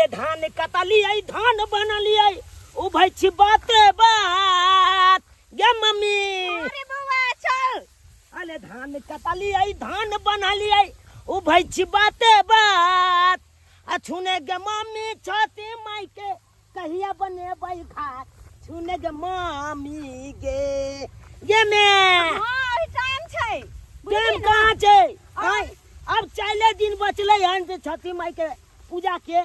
अरे धान कटलियै, धान बनलियै, उभै छी बाते बात गे मम्मी। अरे बौआ चल। अरे धान कटलियै, धान बनलियै, उभै छी बाते बात। आ छुने गे मम्मी छती माई के कहिया बनेबै घाट, छुने गे मम्मी गे गे मे। हाँ, अभी टाइम छै। टाइम कहाँ छै? आँय, अब चारिले दिन बचलै हन जे छठी माई के पूजा के,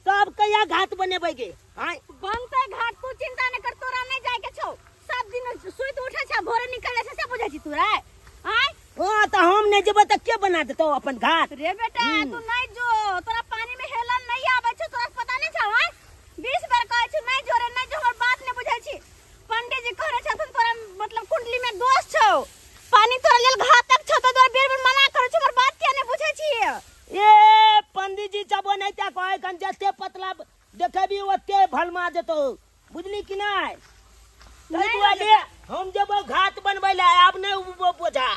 तब कहिया घाट बनेबै गे? आँय, बनतै घाट, तू चिंता नहि कर, तोरा नहि जाय के छौ। सब दिन सुति उठै छै, भोरे निकल जाइ छै, से बुझै छी तू रे? आँय, हाँ, तऽ हम नहि जेबै तऽ के बना देतौ अपन घाट? रे बेटा, तू नहि जो, तोरा पानी में हेलल नहीं आबै छौ, तोरा पता नहीं छौ? आँय, 20 बेर कहै छी नहीं जो रे, नहीं जो, हमर बात नहीं बुझै छी। पंडित जी कहने छथुन तोरा मतलब कुंडली में दोष छौ, पानी तोरा लेल घातक छौ, तऽ तोरा बेर बेर मना करै छौ, हमर बात किया नहीं बुझै छी? ए पंडित जी जब नहीं त्या कहै कन जते पतला देखेबी ओते भलमा देतौ, बुझली कि नहीं? ताहि नहि दुआरे हम जेबौ घाट बनबै लए, आब नहि उबो बोझा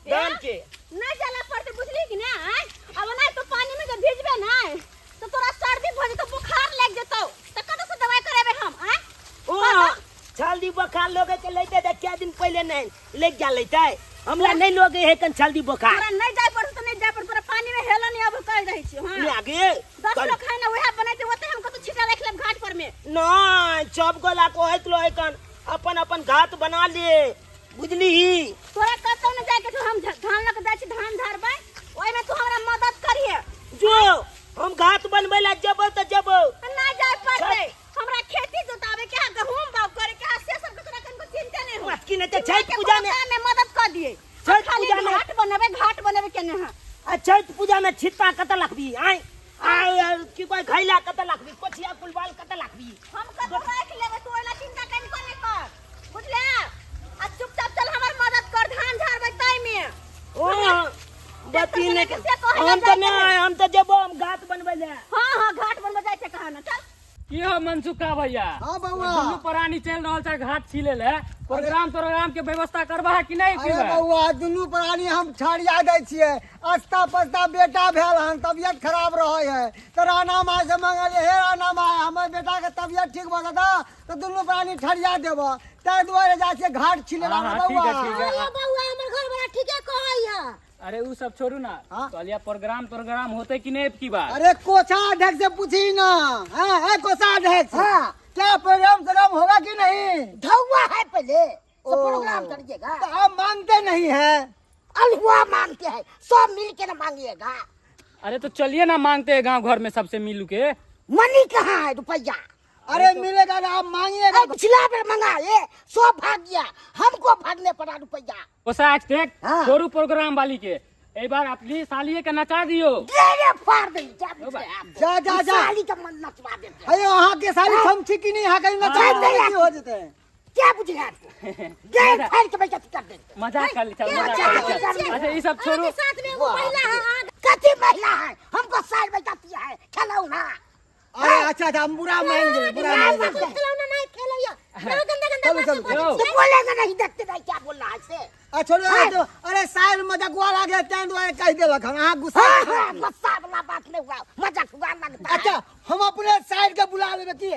धान के। नहीं जाला पड़ते, बुझली कि नहीं? आँय, अब नहीं तो पानी में जब भिजबे नहीं तो तोरा सर्दी भऽ जेतौ, बुखार लागि जेतौ, तऽ कतऽ से दवाई करेबे हम? आँय, ओ छल्दी बोखार लोगे के लैते तऽ कै दिन पहिले नहीं लग जा लेते, हमरा नहीं लोगे है कन छल्दी बोखार। तोरा नहीं जाय पड़तौ तऽ नहीं जाय पड़तौ, तोरा पानी में हेलऽ नहीं आबऽ कहि रहै छियौ। हाँ, लागे 10 लोग खाना ना वएह बनेते, ओते हम कतौ छिटा राखि लेब घाट पर में। नहीं, सब गोला कहैत रहे कन अपन अपन घाट बना ले, बुझली ही? तोरा कतौ न जाय के छौ, हम धान लऽ के जाइ छी, धान झाड़बै, ओहिमे तू हमरा मदद करिहे। जो हम घाट बनबै लए जेबौ तऽ जेबौ। ना जाय पड़तै, हमरा खेती जोतावे के है, गहूम बाग करे के है, से सब के तोरा कनको चिंता नहीं हो। की नहीं तऽ छठि पूजा में में मदद कर दिए। छठि खाली पूजा में घाट बनबे, घाट बनबे के नहीं है। आ छठि पूजा में छिट्टा कतऽ रखबी? आँय आँय, की कहै घैला कतऽ रखबी? कोठिया कुलबाल कतऽ रखबी? हम कतौ राखि लेबै, तू ओहिला चिंता कनको नहीं कर, बुझले? आ चुपचाप चल, हमर मदद कर, धान झाड़बै ताहि में। ओ बती नहीं से कहै हम तऽ नहीं, हम तऽ जेबो हम घाट बनबै लए। हाँ हाँ, घाट बनबै जाइ छै कहाँ ना, चल। की हो मनसुखा भैया? हाँ बउआ। दुनू प्राणी चल रहल छै घाट छिले ले, प्रोग्राम प्रोग्राम के व्यवस्था करबा है कि नहीं? अरे बउआ, दुनू प्राणी हम ठरिया दै छियै। अस्ता पस्ता बेटा भेल हन, तबियत खराब रहै है, तऽ राणा माय से मंगलियै, हे राणा माय, हमर बेटा के तबियत ठीक भऽ जेतै तऽ दुनू प्राणी ठरिया देबऽ, ताहि दुआरे जाइ छियै घाट छिले हाँ, हाँ, ठीक बउआ। है, ठीक है। अरे बउआ, हमर घर वाला ठीके कहै है। अरे उ सब छोड़ू ना। हाँ? कहलिया प्रोग्राम प्रोग्राम होते कि नहीं की बात? अरे कोसा अध्यक्ष से पूछी ना। हाँ, है कोसा अध्यक्ष? हाँ। क्या प्रोग्राम प्रोग्राम होगा कि नहीं? धौआ है पहले तो ओ। प्रोग्राम करिएगा। तो आप मांगते नहीं है? अलहुआ मांगते हैं, सब मिल के ना मांगिएगा। अरे तो चलिए ना, मांगते हैं गांव घर में सबसे मिल के। मनी कहाँ है रुपया? अरे मिलेगा ना, आप मांगिएगा। अरे पिछला बार मंगा ये सब भाग गया, हमको भागने पड़ा रुपया। कोसा देख। हाँ। छोड़ू प्रोग्राम वाली के, एक बार अपनी सालिए के नचा दियो। दे फाड़ दे, जा ओ भाई। जा, जा, जा। साली का मन नचवा देते। अरे वहाँ के साली हम छी कि नहीं, यहाँ के नचा हाँ। देते हो जेते। क्या बुझे आपको? दे फाड़ के बेइज्जती कर देते। मजाक कर ली, चल, क्या मजाक कर ली, मजाक चल। कर ली? अच्छा ये सब छोड़ू। अहाँके साथ में एगो महिला है, अहाँ कथी महिला है? हमको साल बेइज्जती है, खेलौना। अरे अच्छा अच्छा, हम बुरा मान गए, बुरा मान गए। खिलौना नहीं खेलैया, बड़ा गंदा गंदा चलो, बात चलो, बोले। चलो। तो बोलेगा नहीं, देखते नहीं क्या बोल रहा है से। आ छोड़ो, हाँ। तो, अरे साल मजाक वाला गया तें दुआरे कह देलक हम अहाँ गुस्सा। हाँ हाँ, गुस्सा वाला बात नहीं हुआ, मजाक हुआ लगता है। अच्छा हम अपने साइड के बुला लेबे की?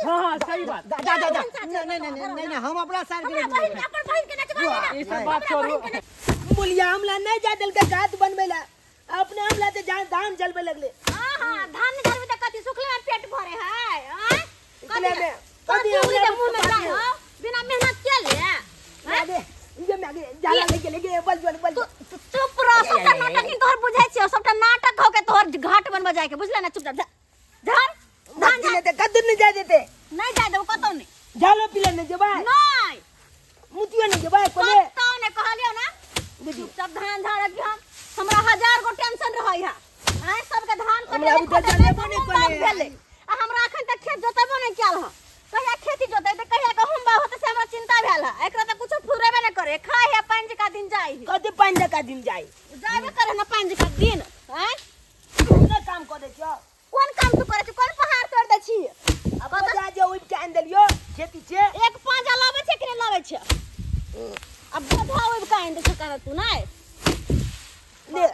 हाँ हाँ, सही बात। जा जा जा जा, नहीं नहीं नहीं नहीं नहीं, हम अपना साइड के हमरा बहिन के, अपन बहिन के नचवा लेना। ये सब बात छोड़ू। बोलिया हमला नहीं जा दिल के घाट बनबै ला, अपने हमला ते जान धान जलबे लगले। हाँ हाँ, धान नहीं धरबे तऽ कथी सुखले में पेट भरे है? आँय? इतने में कथी कथी उंगली हमरा के मुंह में जाय हो बिना मेहनत के ले? मागे ये मागे जाला लेके लेके बल बल बल। तू चुप रह, सबटा नाटक ही तोहर बुझै छियौ, सबटा नाटक हो के तोहर घाट बनबऽ जाय के, बुझले ना? चुपचाप जा, झाड़ धान झाड़। नहीं कद्दू नहीं जाय देते। नहीं जाय देबो कतौ नहीं। जालो पिले नहीं जेबै। नहीं। मुतियो नहीं जेबै कोने। कतौ नहीं, कहलियौ ना। बुझी। चुपचाप धान झाड़क हम, हमरा हजार गो टेंशन रहै है। आँय, सबके धान हमरा कटेलै, अभी तऽ खोटेलै, जनेबो नहि गहूम बाग करै। भेलै, आ हमरा अखन तक खेत जोतेबो नहि कयल हँ। कहिया खेती जोतेतै, कहिया गहूम बाग होतै, से हमरा चिंता भेल है। एकरा तऽ कुछो फुरेबे नहि करे, खाय है पानि जकाँ दिन जाइ है। कथी पानि जकाँ दिन जाइ? जाबे करे ना पानि जकाँ दिन। आँय, नहि काम करै छियौ। कोन काम तू करै छी? कोन पहाड़ तोड़ दै छी? अब जा जे उठि के आनि देलियौ खेती छै। एक पांजा लाबै छै कि नहि लाबै छै? अब बोझा उबि के आनि दै छै कहै तू नहि। ले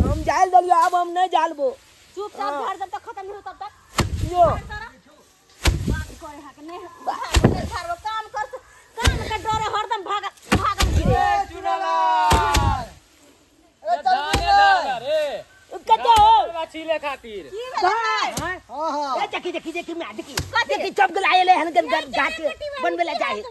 हम जाल देलियौ, आब हम नहि जालबो। चुपचाप घर जब तक खत्म नहीं हो तब तक। यो बात करे है कि नहीं नहीं झाड़बो काम कर काम के डरे हरदम भाग भागल फिरे ए चुनालाल ए चल धाने धार रे कतौ हो छीले खातिर की भेलै आँय? हां हां ए देखी देखी देखी मैं देखी कथी? देखी चप गलाए ले हन गन गाछ बनबे ला जाए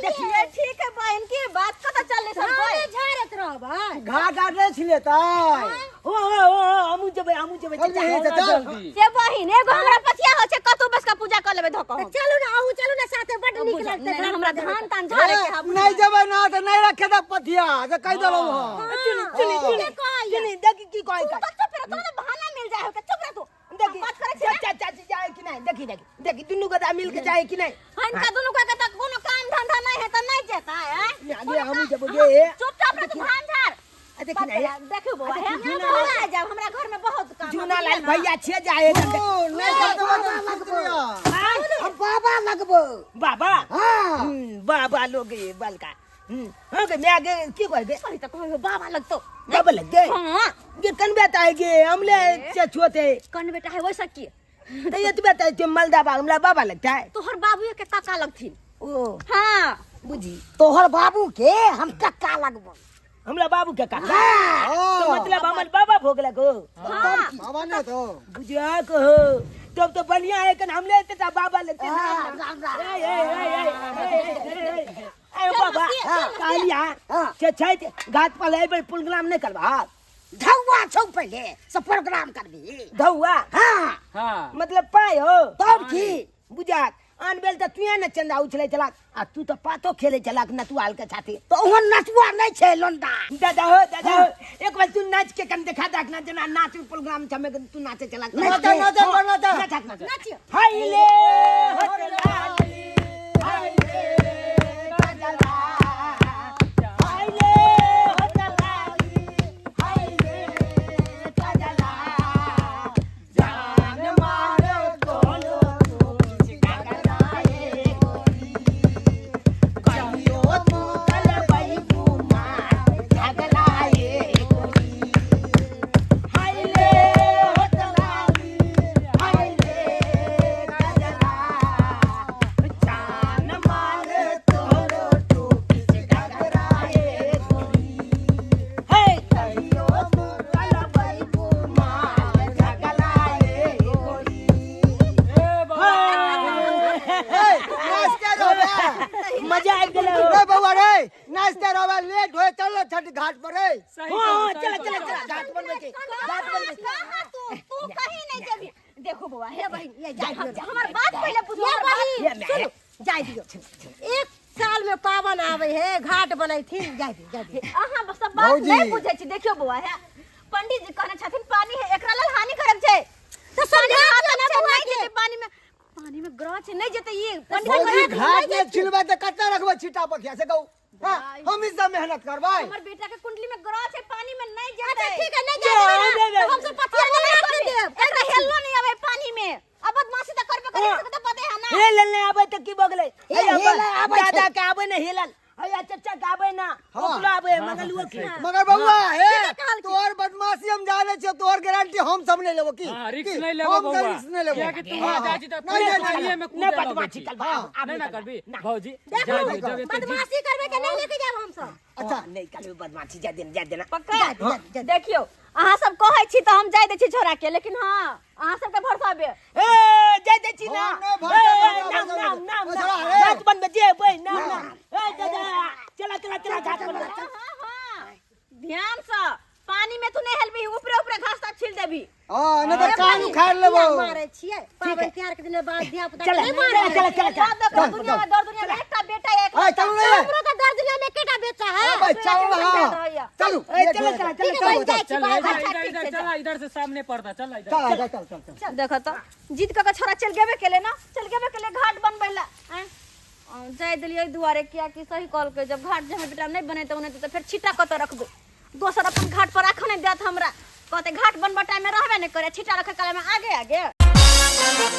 देखिए ठीक है बहन की बात कत चले सब कोई झाड़त रहबै घाट आट नहीं छिले ताय ओ ओ ओ हमू जेबै हमू जेबै चल चाचा नहीं चाचा जल्दी से बहिन एगो हमरा पथिया हो छै कतौ बस का पूजा कर लेबै धोको हम। चलू ना अहू चलू ना साथे बड नीक लगतै नहीं, हमरा धान तान झाड़े के हब नहीं जेबै ना तऽ नहीं रखे दे पथिया से कहि देलहुँ हम चुनी चुनी चुनी चुनी देखी की कहै तू का तो चुप रह तोरा तो बहाना मिल जाए हो के चुप रह तू देखी बात करै छै चाचा चाची जाए कि नहीं देखी देखी देखी दुनू गदा मिल के जाए कि नहीं ना इनका दुनू का त कोनो काम धंधा नहीं है त नहीं जेता है आगे हमू जेबै गे चुपचाप रह तू धान झाड़ आ देखी नहीं देखू बौआ आ हे देखी, झूला हमरा आ जाओ हमरा घर में बहुत काम है, झूना लाल बुझलियै ना? भैया छे जाए ओ, नहीं करतबै तऽ सुति लिअ। हम बाबा लगबो बाबा हाँ बाबा लोग ये बलका हाँ गे मैं आगे की कह गे अरे त कहियो बाबा लगतो बाबा लग गए हां ये कन बेटा है गे हमले से छोटे कन बेटा है वैसा की तो ये तो बेटा है मलदा बा हमला बाबा लगता है तोहर बाबू के काका लगथिन ओ हां बुझी तोहर बाबू के हम कक्का लगबो हमला बाबू के काका हाँ तो मतलब हमर बाबा भोग लगो हां बाबा नहीं तो बुझा को हो तब तो बढ़िया है कन हमले तो बाबा लगते ना हाँ, राम राम। ए ए ए ए ए, ए ए बाबा कहलिया हाँ। से छै घाट पर एबै प्रोग्राम नहि करबा धौआ छौ पहिले से प्रोग्राम करबी धौआ हाँ हाँ मतलब पाय हो तब की बुझाक आन बेल तऽ तुए ने चंदा उछलै चलाक आ तू तऽ पातो खेले चलाक नटुआल के छाती तो ओहन नटुआ नहीं छै लोंडा दादा हो दादा हो एक बार तू नाच के कन देखा दाक ना जेना नाच प्रोग्राम छमे तू नाचे चलाक नाच, नाच, नाच, नाच। नाच नाच हाय ले होत लाली हाय ले काजला हाय ले होत लाली हाय ले काजला जान मारो कोलो तू काजला ए गोरी कहियो तू कलबई कुमार झगड़ा ए गोरी हाय ले होत लाली हाय ले काजला जान मारे तोरो टोपी घगरा ए गोरी हे कहियो तू कलबई कुमार झगड़ा ए गोरी ए बाबा ए, नाचते रहबे मजा आबि गेलै हो। रे बौआ रे नाचते रहबे लेट होए चल छठ घाट पर रे सही हाँ, हाँ, कहलू, चला सही चला कहलू। चला घाट बनबै छै घाट बनबै छै कहाँ तू तू कहीं नहीं जेबी देखो बौआ हे बहिन ये जाय दियौ हमर बात पहिले बुझो ये हमर बात- बहिन ये मैं- सुनू जाय दियौ एक साल में पावन आवे है घाट बनैथिन जाय दियौ जाय दियौ अहाँ सब बात भौजी। नहीं बुझै छी देखियो बौआ हे पंडित जी कहने छथिन पानी है एकरा लेल हानिकारक छै तो समझा पानी दियौ ना घातक छै, बौआ नहीं के। जेतै पानी में पानी में ग्रह छै नहीं जेतै ई पंडित जी भौजी कहने घाट में छिलबै तऽ कते रखबै छिटा पथिया से कहू हाँ, हम ई सब मेहनत करबै हमर बेटा के कुंडली में ग्रह छै पानी में नहीं जेतै अच्छा ठीक है नहीं ये, जाय ये, देबै ये। ना, तो हम सब पथिया नहीं रख देब एकरा हेललो नहीं आवे पानी में अब बदमाशी त करबे करी से त पते है ना हेलल नहि आबै तऽ की भऽ गेलै हे, हैया हेलल आबै छै। दादा के आबै ने हेलल हैया चचा के आबै ना हाँ। ओकरो आबै मंगलुओ के मगर बौआ हे ठीके कहलखिन। तोहर बदमाशी हम जाने छियो तोहर गारंटी हम सब नहीं लेबो की हाँ, रिक्स की? नहीं लेबो हम सब बौआ रिक्स नहीं लेबो कियाकि तू हाँ, वहाँ जाइ छी तऽ नहीं, नहीं, पूरे नहीं, पानिये में नहि कूदे लगै बदमाशी छी। करबै आब नहीं ना करबी भौजी देखो जाय दियौ, जब एते जिद बदमाशी करबै के नहीं लेके जाब हम सब अच्छा नहि करबै बदमाशी जा देना जा देना पक्का जा जा जा देखियो अहाँ सब कहै छी तऽ हम जाय दै छी छोरा के लेकिन हाँ अहाँ सबके भरोसा बे ए जाय दै छी ना हम नहि भरोसा ए, करबै, नाम भरोसा नाम नाम करबै। नाम छोड़ा, ए। घाट बनबै जेबै नाम नाम ए दादा चला चला चला घाट बनबै हाँ, हाँ, ध्यान से पानी में तू नहीं हेलबी ऊपरे ऊपरे घास तक छील देबी हां नहीं तो कान उखाड़ लेबो किया मारे छियै पावन तिहार के दिन बाद धिया पुता चला नहीं मारे चला चला चला बाप रे, दुनिया में दर दुनिया में एकटा बेटा एक ए चलू रे हमरो तो दर दुनिया में एकेटा बेटा है ए भाई चल ना हाँ चलू ए चला चला ठीक चला है बहन जाइ छी चल बाय इधर बाय। इधर इधर चल इधर से सामने पड़ता चल इधर चल चल चल चल देखो तो जीत कऽ के छोरा चल गेबे केले ना चल गेबे केले घाट बनबै ला आँय? जाय देलियै एहि दुआरे कियाकि सही कहलकै जब घाट जे हमर बेटा नहि बनेतै ओनेतै तऽ फेर छिट्टा कतऽ रखबै दोसर अपन घाट पर राखऽ नहि देत हमरा कहतै घाट बनबऽ टाइममे रहबे नहि करे छिट्टा रखै कालमे आगे आगे